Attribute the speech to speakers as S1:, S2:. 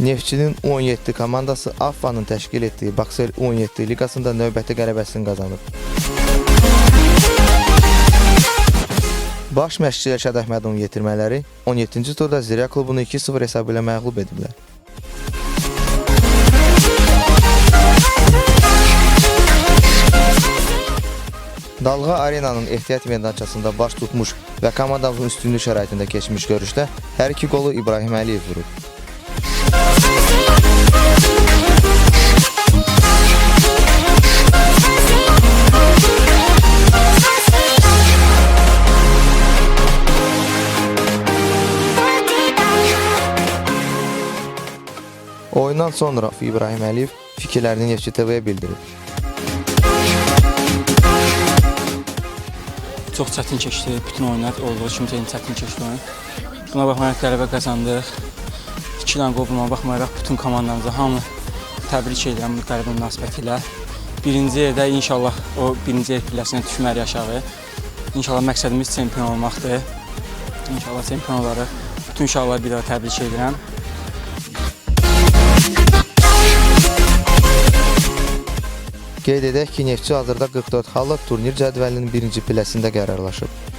S1: Neftçinin U17 komandası AFFA-nın təşkil etdiyi Bakcell U17 liqasında növbəti qələbəsini qazanıb. Baş məşqçi Rəşad Əhmədovun yetirmələri 17-ci turda Zirə klubunu 2-0 hesabı ilə məğlub ediblər. Dalğa Arenanın ehtiyat meydançasında baş tutmuş və komandamızın üstünlük şəraitində keçmiş görüşdə hər iki qolu İbrahim Əliyev vurub. Oyundan sonra İbrahim Əliyev fikirlərini Neftçi TV-yə bildirib.
S2: Çox çətin keçdi. Bütün oyunlar olduğu kimi çətin keçdi oyun. Buna baxmayaraq qələbə qazandıq. 2 dənə qol vurmağa baxmayaraq bütün komandamıza hamı təbrik edirəm bu qələbə münasibətilə. Birinci yerdə inşallah o birinci yer pilləsinə düşmərik aşağı. İnşallah məqsədimiz çempion olmaqdır. İnşallah çempion olarıq. Bütün uşaqları bir daha təbrik edirəm.
S1: Qeyd edək ki, Neftçi hazırda 44 xalla turnir cədvəlinin birinci pilləsində qərarlaşıb.